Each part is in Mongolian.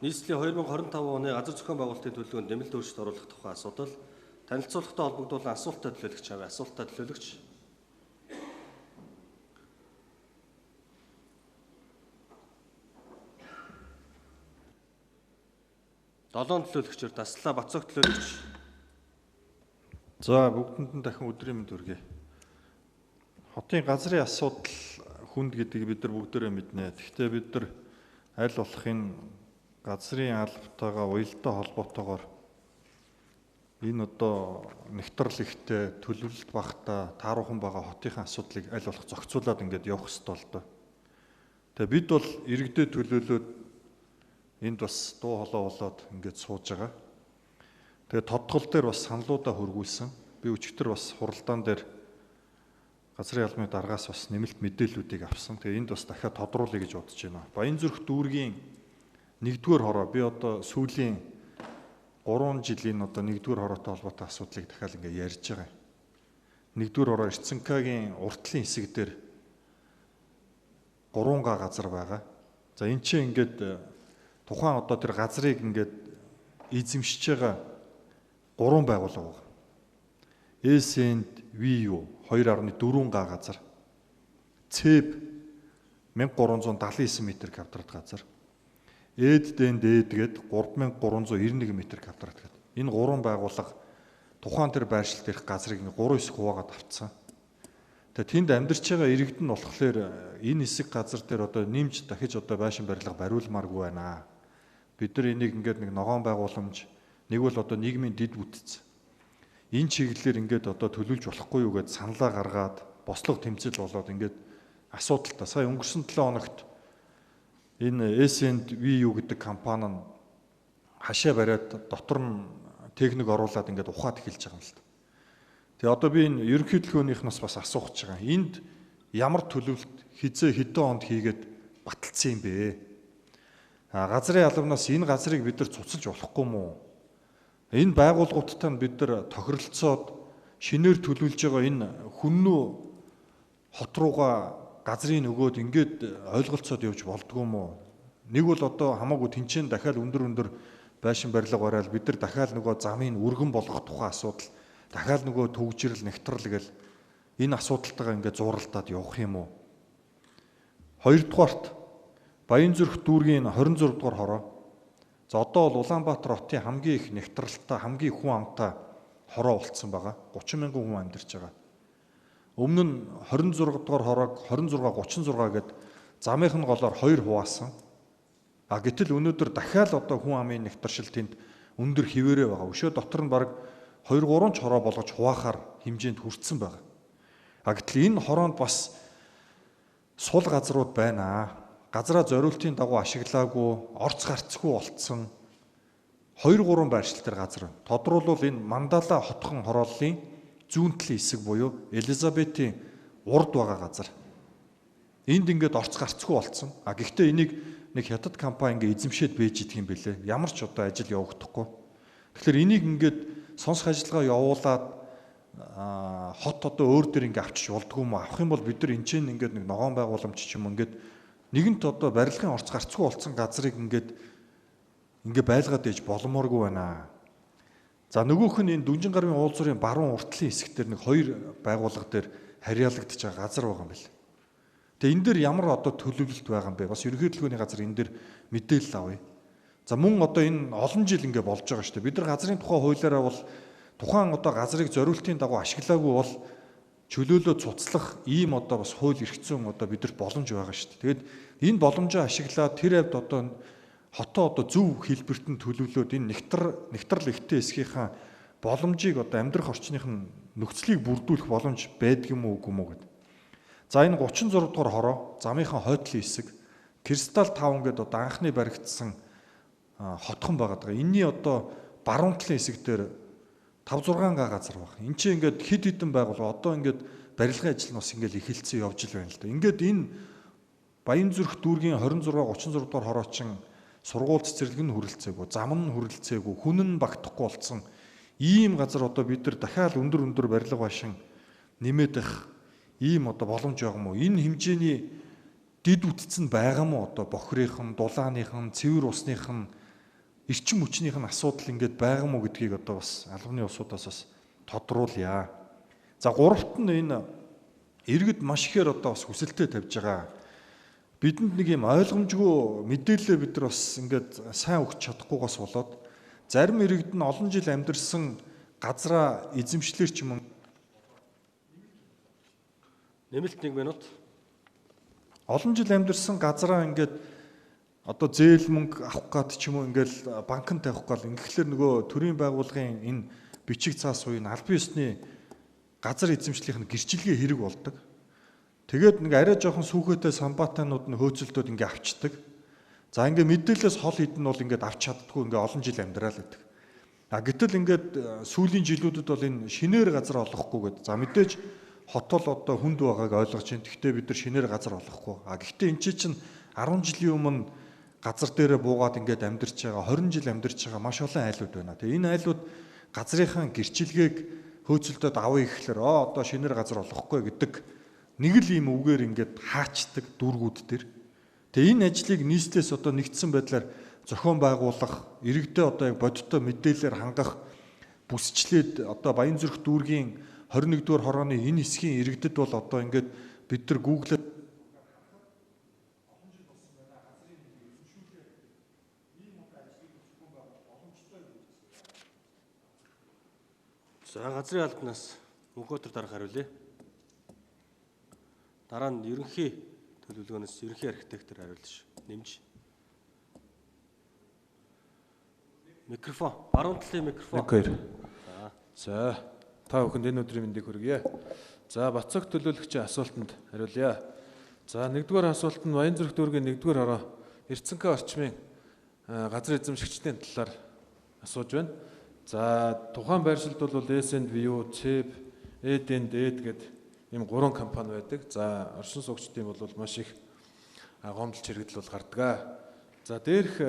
Нийслэлийн 2025 оны газар зохион байгуулалтын төлөвлөгөөнд нэмэлт өөрчлөлт оруулах тухай асуудал танилцуулгатай холбогдуулан асуултаа төлөөлөгч авъя. Асуултаа төлөөлөгч. Долоон төлөөлөгчөөр таслаа. Бацог төлөөлөгч. За, бүгдэнд нь дахин өдрийн мэнд хүргэе. Хотын газрын асуудал хүнд гэдгийг бид нар бүгдээрээ мэднэ. Гэхдээ бид нар аль болох энэ газрын албатайгаа уялдаа холбоотойгоор энэ одоо нэгтрал ихтэй, төлөвлөлт багтаа, тааруухан байгаа хотынхаа асуудлыг аль болох зохицуулаад ингээд явах ёстой л доо. Тэгээ бид бол иргэдээ төлөөлөөд энд бас дуу хоолой болоод ингээд сууж байгаа. Тэгээ тодтгол дээр бас саналуудаа хөргүүлсэн. Би өчигдөр бас хуралдаан дээр газрын албаны даргаас бас нэмэлт мэдээллүүдийг авсан. Тэгээ энд бас дахиад тодруулъя гэж бодож байна. Баянзүрх дүүргийн 1-р хороо би одоо сүүлийн 3 жилийн одоо 1-р хороотой холбоотой асуудлыг дахиад ингээд ярьж байгаа юм. 1-р хороо Эрцэнкагийн уртлын хэсэг дээр 3 га газар байгаа. За энэ чинь ингээд тухайн одоо тэр газрыг ингээд эзэмшиж байгаа 3 байгууллага байгаа. S&VU 2.4 га газар. ЦЭБ 1379 м квадрат газар. Эд гээд 3391 м квадрат гэдэг. Энэ 3 байгууллага тухайн тэр байршил дээрх газрыг ингээд 3 хэсэг хуваагаад авцсан. Тэгээ тэнд амьдарч байгаа иргэд нь болохоор энэ хэсэг газар дээр одоо нэмж дахиж одоо байшин барилга бариулмааргүй байна. Бид нар энийг ингээд нэг ногоон байгууламж, нэг бол одоо нийгмийн дэд бүтц. Энэ чиглэлээр ингээд одоо төлөвлөж болохгүй юу гэд саналаа гаргаад бослого тэмцэл болоод ингээд асуудалтай. Сая өнгөрсөн 7 хоногт энэ S&VU гэдэг компани нь хашаа бариад дотор нь техник оруулаад ингээд ухаад эхэлж байгаа юм л та. Тэгээ одоо би энэ ерөнхий төлөөнийхнээс бас асуух гэж байгаа. Энд ямар төлөвлөлт хизээ хэдэн онд хийгээд баталсан юм бэ? Газрын албанаас энэ газрыг бид нар цуцалж болохгүй мүү? Энэ байгууллагуудтай нь бид нар тохиролцоод шинээр төлөвлөж байгаа энэ хүннүү хот руугаа газрын нөгөөд ингээд ойлголцоод явж болдгоо юм уу? Нэг бол одоо хамаагүй тэнцэн дахиад өндөр байшин барилга бараал бид нар дахиад нөгөө замыг өргөн болгох тухай асуудал, дахиад нөгөө төгжрөл, нэгтрал гэл энэ асуудалтайгаа ингээд зуралдаад явах юм уу? Хоёрдугаарт Баянзүрх дүүргийн 26 дугаар хороо. За одоо бол Улаанбаатар хотын хамгийн их нэгтралтай, хамгийн хүн амтай хороо болцсон байгаа. 30 мянган хүн амьдарч байгаа. Өмнө нь 26 дугаар хороог 26 36 гэд замынх нь голоор 2 хуваасан. А гэтэл өнөөдөр дахиад одоо хүн амын нэгтршил тэнд өндөр хിവэрэ байгаа. Өшөө дотор нь бараг 2 3 ч хороо болгож хуваахаар хэмжээнд хүрсэн байгаа. А гэтэл энэ хороонд бас сул газрууд байна. Газраа зориултын дагуу ашиглаагүй, орц гарцгүй болцсон 2 3 байршил дээр газар байна. Тодруулбал энэ Мандала хотхон хорооллын зүүн талын хэсэг буюу Элизабетийн урд байгаа газар. Энд ингээд орц гарцгүй болцсон. А гэхдээ энийг нэг хятад компани ингээд эзэмшээд бийж идэх юм бэлээ. Ямар ч одоо ажил явагдахгүй. Тэгэхээр энийг ингээд сонсох ажиллагаа явуулаад хот одоо өөр дээр ингээд авчиж болдгоо юм уу? Авах юм бол бид нар энэ чинь ингээд нэг ногоон байгууламж ч юм ингээд нэгэнт одоо барилгын орц гарцгүй болцсон газрыг ингээд байлгаад ээж боломооргүй байна. За нөгөөх нь энэ Дүнжин гарвын уулзрын баруун уртлын хэсэг дээр нэг 2 байгууллага дээр харьяалагдж байгаа газар байгаа юм байна. Тэгээ энэ дээр ямар одоо төлөвлөлт байгаа юм бэ? Бас ерөнхий төлөвлөгөөний газар энэ дээр мэдээлэл авъя. За мөн одоо энэ олон жил ингээ болж байгаа шүү дээ. Бид нар газрын тухай хуулиараа бол тухайн одоо газрыг зориултын дагуу ашиглаагүй бол чөлөөлөө цуцлах ийм одоо бас хууль эрх зүйн одоо бидэрт боломж байгаа шүү дээ. Тэгээд энэ боломжоо ашиглаад тэр хавьд одоо хотоо одоо зөв хэлбэрт нь төлөвлөөд энэ нэгтрал ихтэй хэсгийнхаа боломжийг одоо амьдрах орчных нь нөхцөлийг бүрдүүлэх боломж байдаг юм уу үгүй юм уу гэдэг. За энэ 36 дугаар хороо замынхаа хойдлын хэсэг Кристалл таун гэдэг одоо анхны баригдсан хотхон байгаа даа. Энийний одоо баруун талын хэсэг дээр 5 6 га газар баг. Энд чинь ингээд хэд хэдэн байгууллага одоо ингээд барилгын ажил нь бас ингээд эхэлсэн явж л байна л да. Ингээд энэ Баянзүрх дүүргийн 26 36 дугаар хороочин сургууль цэцэрлэг нь хүрэлцээгүй, зам нь хүрэлцээгүй, хүн нь багтахгүй болцсон ийм газар одоо бид нар дахиад өндөр барилга байшин нэмээд байх ийм одоо боломж байгаа юм уу? Энэ хэмжээний дид бүтц нь байгаа мó одоо бохирынхан, дулааныхан, цэвэр усныхан эрчим хүчнийх нь асуудал ингээд байгаа мó гэдгийг одоо бас албаны улсуудаас бас тодруулъя. За гуравт нь энэ иргэд маш ихээр одоо бас хүсэлтээ тавьж байгаа. Бидэнд нэг юм ойлгомжгүй мэдээлэлээ бид нар бас ингээд сайн өгч чадахгүйгаас болоод зарим иргэд нь олон жил амьдарсан газраа эзэмшлэр ч юм уу Нэмэлт 1 минут. Олон жил амьдарсан газраа ингээд одоо зээл мөнгө авах гад ч юм уу ингээл банкнд тавих гал ингэхлээр нөгөө төрийн байгууллагын энэ бичиг цаас уян албан ёсны газар эзэмшлийнх нь гэрчилгээ хэрэг болдог. Тэгээд нэг арай жоохон сүүхээтэй самбаатайнууд нь хөөцөлдөөд ингээ авчдаг. За ингээ мэдээлэлээс хол хідэн бол ингээд авч чаддгүй ингээ олон жил амьдрал гэдэг. А гэтэл ингээд сүүлийн жилүүдэд бол энэ шинээр газар олохгүй гээд. За мэдээж хот бол одоо хүнд байгааг ойлгож байна. Гэхдээ бид нар шинээр газар олохгүй. А гэхдээ эн чинь 10 жилийн өмнө газар дээрээ буугаад ингээд амьдарч байгаа 20 жил амьдарч байгаа маш олон айлууд байна. Тэгээ энэ айлууд газрынхаа гэрчилгээг хөөцөлдөөд авъя гэхлээр одоо шинээр газар олохгүй гэдэг нэг л ийм үгээр ингээд хаачдаг дүүргүүд дээр. Тэгээ энэ ажлыг нийслэлээс одоо нэгдсэн байдлаар зохион байгуулах, иргэдээ одоо яг бодиттой мэдээлэлээр хангах бүсчлээд одоо Баянзүрх дүүргийн 21-р хорооны энэ хэсгийн иргэдэд бол одоо ингээд бид нар Google-д За газрын албанаас Мөнхөтөр дарга хариулъя. Дараа нь ерөнхий төлөвлөгөөнөөс ерөнхий архитектор хариулна ш. Нэмж. Микрофон, баруун талын микрофон. 1 2. За та бүхэнд энэ өдрийн мэндийг хүргье. За Бацаг төлөөлөгчийн асуултанд хариулъя. За нэгдүгээр асуулт нь Баянзүрх дүүргийн нэгдүгээр хороо Эрцэнхэ орчмын газар эзэмшигчдийн талаар асууж байна. За тухайн байршилд бол S&V, CEP, Ed&Ed гэдэг ийм гурван компани байдаг. За оршин суугчдын бол маш их гомдолч хэрэгдэл бол гардаг. За дээрх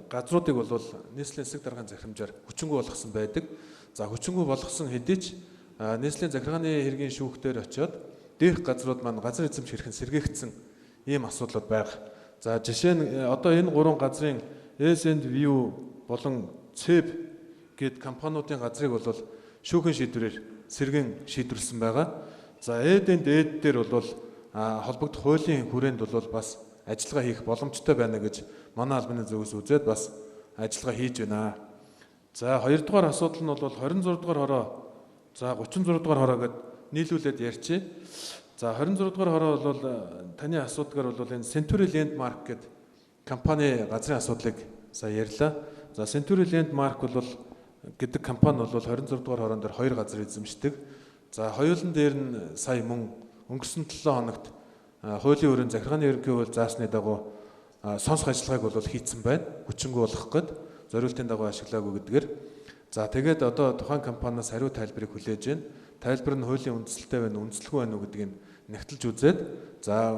газруудыг бол нийслэлийн засаг даргын захирамжаар хүчингү болгосон байдаг. За хүчингү болгосон хэдий ч нийслэлийн захиргааны хэргийн шүүхтэр очиод дээрх газрууд маань газар эзэмших хэрхэн сэргээгдсэн ийм асуудлууд байгаа. За жишээ нь одоо энэ гурван газрын S&V болон CEP гээд компаниудын газрыг бол шүүхийн шийдвэрээр сэргэн шийдвэрлсэн байгаа. За Ed&Ed дээр бол холбогдох хуулийн хүрээнд бол бас ажиллагаа хийх боломжтой байна гэж манай албаны зүгээс үзээд бас ажиллагаа хийж байна. За хоёрдугаар асуудал нь бол 26 дугаар хороо за 36 дугаар хороо гэд нийлүүлээд ярьчих. За 26 дугаар хороо бол таны асуудгаар бол энэ Century Landmark гэд компани газрын асуудлыг сая ярьлаа. За Century Landmark бол гэдэг компани бол 26 дугаар хороон дээр хоёр газар эзэмшдэг. За хоёулан дээр нь сая мөн өнгөрсөн 7 хоногт хуулийн өрөөнд захиргааны ерөнхий хууль заасны дагуу сонсох ажиллагааг бол хийцэн байна. Хүчингү болгох гээд зориултын дагуу ашиглаагүй гэдгээр. За тэгээд одоо тухайн компаниас хариу тайлбарыг хүлээж байна. Тайлбар нь хуулийн үндсэлтэй байна, үндсэлгүй байна уу гэдгийг нэгтэлж үзээд за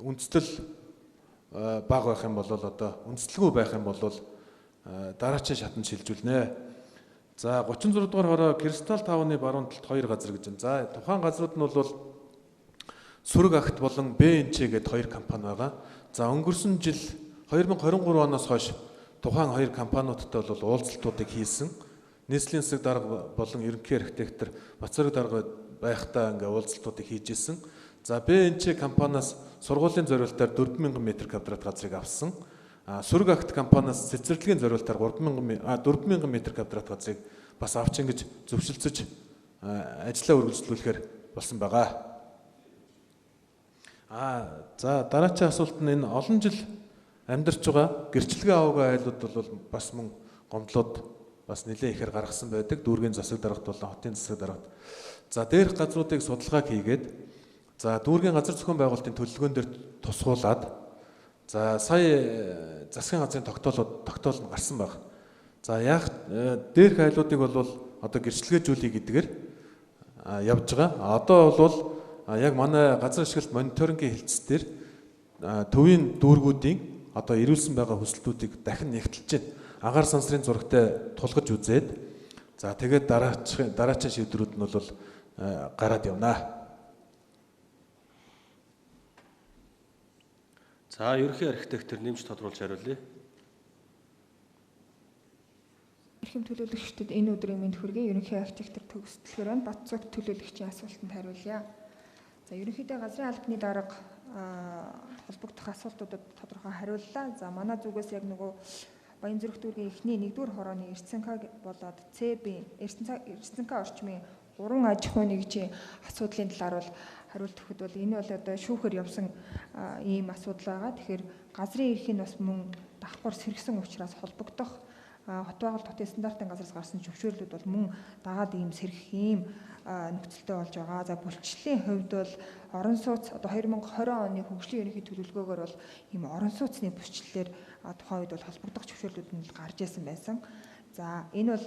үндсэл бага байх юм бол одоо үндсэлгүй байх юм бол дараачийн шатанд шилжүүлнэ. За 36 дугаар хороо Кристалл тавны баруун талд хоёр газар гэж байна. За тухайн газрууд нь бол Сүрэг агт болон БНЧ гээд хоёр компани байгаа. За өнгөрсөн жил 2023 оноос хойш тухайн хоёр компаниудтай бол уулзалтуудыг хийсэн. Нийслэлийн засаг дарга болон ерөнхий архитектор Бацарэг дарга байхдаа ингээ уулзалтуудыг хийж исэн. За БНЧ компаниас сургуулийн зориултаар 4000 м квадрат газрыг авсан. Сүрэг агт компаниас цэцэрлэгийн зориултаар 4000 м квадрат газрыг бас авч ингэж зөвшөлдсөж ажлаа үргэлжлүүлэхээр болсон байгаа. За дараагийн асуулт нь энэ олон жил амьдарч байгаа гэрчлэгээ аваагүй айлууд бол бас мөн гомдлууд бас нэлээд ихээр гаргасан байдаг. Дүүргийн засаг даргад болон хотын засаг даргад. За дээрх газруудыг судалгааг хийгээд за дүүргийн газар зохион байгуулалтын төлөвлөгөөн дээр тусгуулад за сая засгийн газрын тогтоол нь гарсан баг. За яг дээрх айлуудыг бол одоо гэрчлэгээжүүлэе гэдгээр явж байгаа. Одоо бол яг манай газар ашиглалт мониторингийн хэлтс дээр төвийн дүүргүүдийн одоо ирүүлсэн байгаа хүсэлтүүдийг дахин нэгтэлж байна. Агаар сансрын зурагтай тулгаж үзээд за тэгээд дараагийн шийдвэрүүд нь бол гараад явнаа. За ерөнхий архитектор нэмж тодруулж хариулъя. Эрхэм төлөөлөгчдөд энэ өдрийн мэнд хүргэе. Ерөнхий архитектор төгсдөлгөр байна. Батцогт төлөөлөгчийн асуултанд хариулъя. За ерөнхийдөө газрын албаны дарга холбогдох асуултуудад тодорхой хариуллаа. За манай зүгээс яг нөгөө Баянзүрх дүүргийн эхний 1-р хорооны Эрцэнка болоод ЦБ Эрцэнка орчмын 3 аж ахуй нэгжийн асуудлын талаар бол хариулт өгөхөд бол энэ бол одоо шүүхээр явсан ийм асуудал байгаа. Тэгэхээр газрын эрх нь бас мөн давхар сэргсэн учраас холбогдох хот байгуулалт хотын стандартын газраас гарсан зөвшөөрлүүд бол мөн дагаад ийм сэргэх ийм нөхцөлтэй болж байгаа. За бүлчлийн хувьд бол орон сууц одоо 2020 оны хөгжлийн ерөнхий төлөвлөгөөгөөр бол ийм орон сууцны бүсчлэлээр тухайн үед бол холбогдох зөвшөөрлүүд нь гарч ирсэн байсан. За энэ бол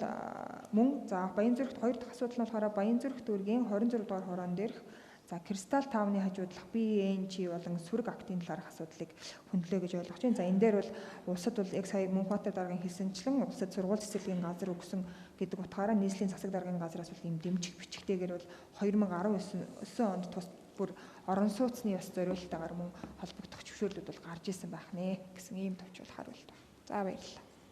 мөн за Баянзүрхт хоёр дахь асуудал нь болохоор Баянзүрх дүүргийн 26 дугаар хороон дээрх за Кристалл таавны хажуудлах BNG болон сүрэг актын талаарх асуудлыг хөндлөө гэж ойлгож байна. За энэ дээр бол улсад бол яг сая Мөнхбаатар даргын хэлсэнчлэн улсад сургууль цэцэрлэгийн газар өгсөн гэдэг утгаараа нийслэлийн засаг даргын газраас бол ийм дэмжих бичгтэйгээр бол 2019 онд тус бүр орон сууцны ёс зориултаагаар мөн холбогдох зөвшөөрлүүд бол гарч исэн байх нэ гэсэн ийм товч бол хариулт байна. За баярлалаа.